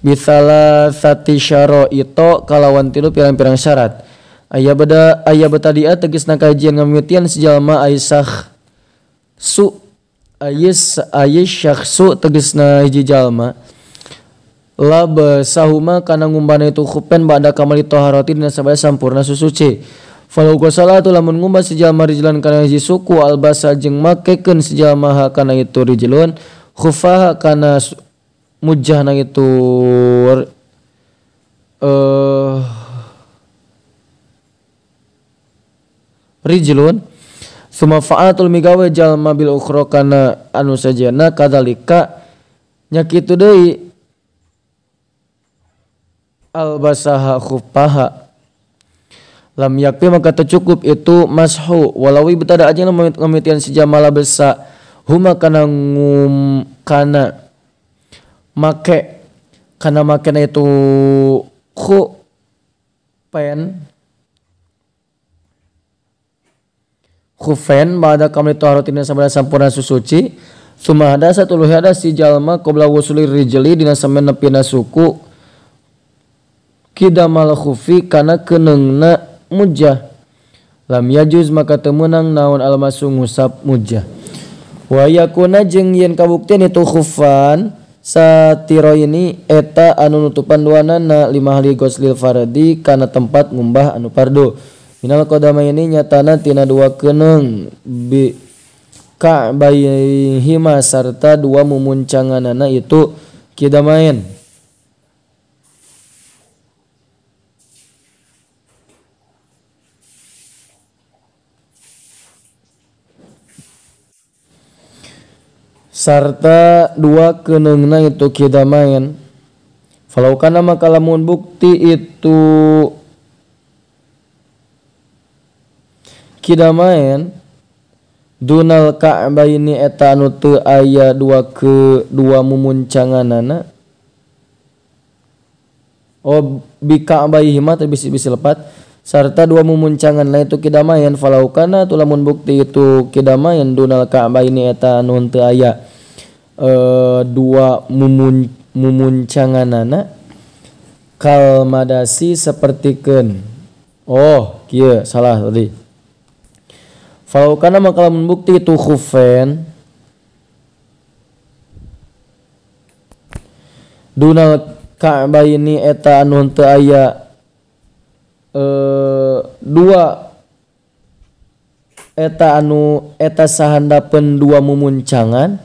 Bisala sati syara'ito kalawan tilu pirang-pirang syarat. Aya beda aya betadia tegasna kajian ngamimitian sejalma aisah su ayis ayis syakhsu tegasna hiji jalma lab sahuma kana ngumbana itu khupen ba'da kamali taharati dina sabada sampurna susuci. Falau gosala tu lamun ngumbah sejalma rijlan kana hiji suku albasa jeung makekeun sejalma ha kana itu rijlun khufaha kana mujahna itu rijlun suma fa'atul migawe jalma bil ukhra kana anu sajana kadzalika nya kitu deui albasaha khufaha lam yakfi maka tercukup itu mashu walawi betada aja ngamitian si jamala besa huma kana ngum kana make kana makena itu khu pen khufen ba'da kamli taharatina sabada sampurna susuci summa hadasa tuluy hadas si jalma qabla wusuli rijli dina samen nepina suku kidamal khufi kana keneungna mujah lam yajuz maka temenang naon almasu ngusap mujah wa yakuna jeung yen kabuktian itu khufan satiro ini eta anu nutupan duanana lima hali ghoslil fardi kana tempat ngumbah anu fardu minal qadama ini nyatana tina dua keneung bi ka'baihima sarta dua mumuncanganana itu kidamain. Sarta dua keneungna itu kidamain. Falau kana maka lamun bukti itu kidamain dunal ka'baini eta anu teu aya dua ke dua mumuncanganana oh bi ka'baihima teh bisi-bisi lepat sarta dua mumuncangan na itu kidamain falau kana tu lamun bukti itu kidamain dunal ka'baini eta anu teu aya dua mumuncanganana kal madasi sapertikeun oh kieu salah tadi. Falau kana maka lamun bukti itu khufen dunal ka'baini eta anu teu aya dua eta anu eta sahandapeun dua mumuncangan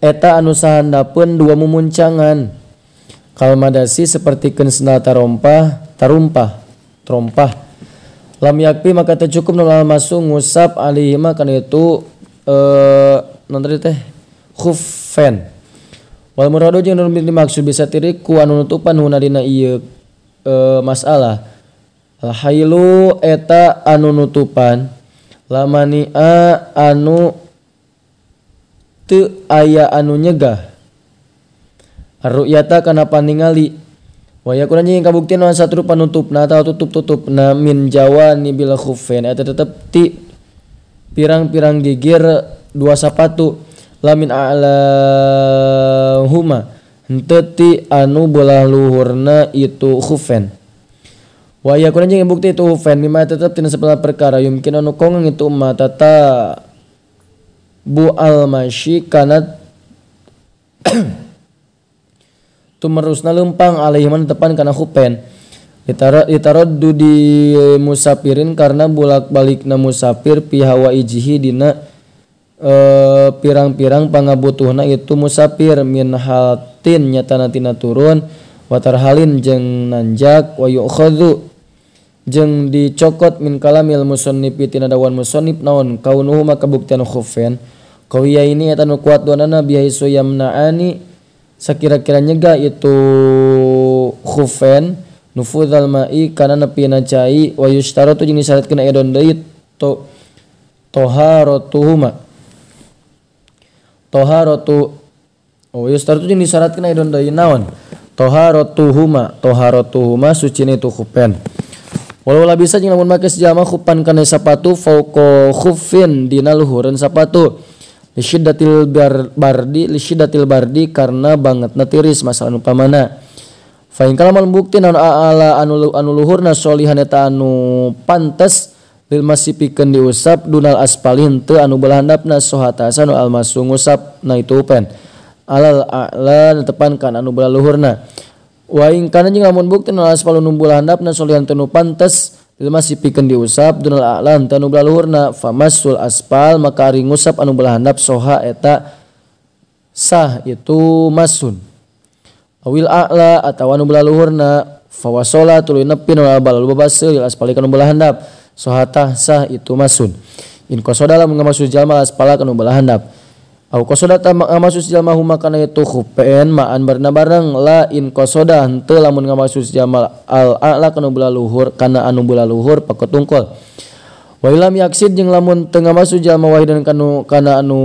eta anu sahandapeun dua mumuncangan kal madasi sapertikeun sendal tarompah tarumpah trompah lam yakfi maka tercukup nol masuk ngusap alihima kana itu non tadi teh khuffen wal muradu jeung nu dimaksud bisa tiriku anu nutupan huna dina ieu masalah al hailu eta anu nutupan lamania anu teu aya anu nyegah arru'yata kana paningali wa yakuna jeung kabuktian naon satru panutupna atawa tutup-tutupna min jawani bil khuffen eta tetep ti pirang-pirang gigir dua sapatu lamin a'lahuma henteu ti anu belah luhurna itu khuffen wa yakuna jeung bukti itu khuffen mimma tetep tina sapelah perkara yumkin anu kongang itu ma tata bu al masyi kana tumerusna lempang alaihiman tepan kana khupen ditaraddu di musafirin karena bolak-balikna musafir pi hawaijihi dina pirang-pirang pangabutuhna itu musafir min haltin nyatana tina turun watarhalin jeung nanjak wa yu'khadhu jeung dicokot min kalamil musannifi tina dawan musannif naon kaunuhu maka buktian khufen qawiya ini eta nu kuat duanana biaisu yamna'ani sakira-kira nyegah itu khufen nufudzal ma'i kana nepina cai wa yushtaratu jeung disyaratkeun aya don deui to toharatuhuma toharatu oh yushtaratu jeung disyaratkeun aya don deui naon toharatuhuma toharatuhuma sucina itu khufen walau la bisa jeung lamun make sejama khupan kana sapatu fauqa khuffin dina luhureun sapatu Lisyiddatil bardi lisyiddatil bardi karena bangetna tiris masalah nu pamana. Fa in kana bukti naon ala anu luhurna solihan eta anu pantes lil masipikeun diusap dunal aspalin teu anu belah handapna sohata anu almasu ngusap na itu pen alal a'la tepan kan anu belah luhurna. Wa in kana jeung lamun bukti naon aspalu nu belah handapna solihan teu nu pantes lil masipikeun diusap dunal a'la teu anu belah luhurna famasul aspal maka ari ngusap anu belah handap soha eta sah itu masun. Awil a'la atawa anu belah luhurna fawasola tuluy nepi nu bal babaseuh lil aspali kana belah handap sohatah sah itu masun. In qasoda lamun ngamaksud jalma aspala kana belah handap au qasoda ta ngamaksud jalma huma kana itu khufen ma'an barna bareng la in qasoda henteu lamun ngamaksud jalma al a'la kana belah luhur kana anu belah luhur paketungkol. Wa ilam yaksid jeung lamun teu ngamaksud jalma wahidan kanu kana anu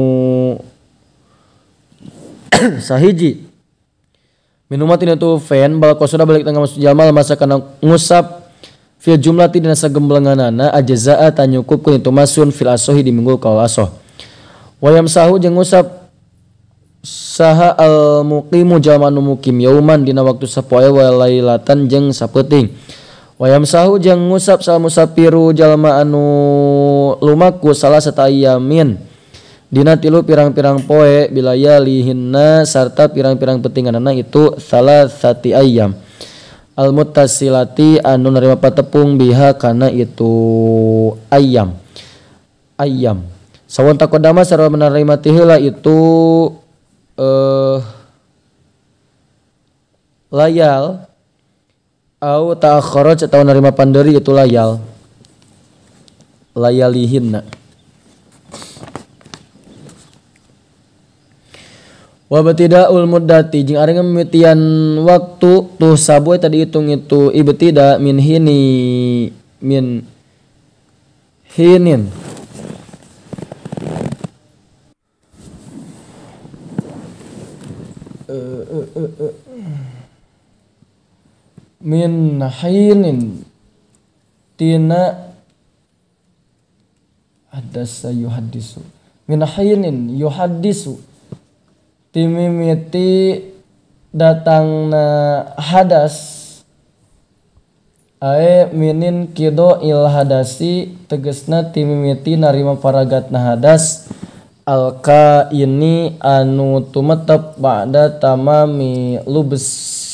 sahiji minumatin itu fen bal qasoda balik tengah masuk jalma masa kana ngusap fil jumlati dina sagemblenganana ajzaa tanyukupkeun itu masun fil asohi di minggu kaul asoh. Wayam sahu jeung ngusap saha al muqimu jalma nu mukim yauman dina waktu sapoe wa lailatan jeung sapeuting. Wayam sahu jeung ngusap sal musafiru jalma anu lumaku salah satayamin dina tilu pirang-pirang poe bilayalihinna sarta pirang-pirang petinganana itu salah sati ayam al muttasilati anu narima patepung biha kana itu ayam ayam sawon takodama sarwa menerima tiheula itu layal au ta'akhkharaj atau narima panderi itu layal layalihinna. Wa batidaul muddati jeung ari ngamimitian waktu tuh sabu eta dihitung itu ibtida min hini min hinin min hinin tina hadasa yuhaddisu min hinin yuhaddisu timimiti datangna hadas ae minin kido il hadasi tegesna timimiti narima paragatna hadas alka ini anu tumetep ba'da tamami lubsil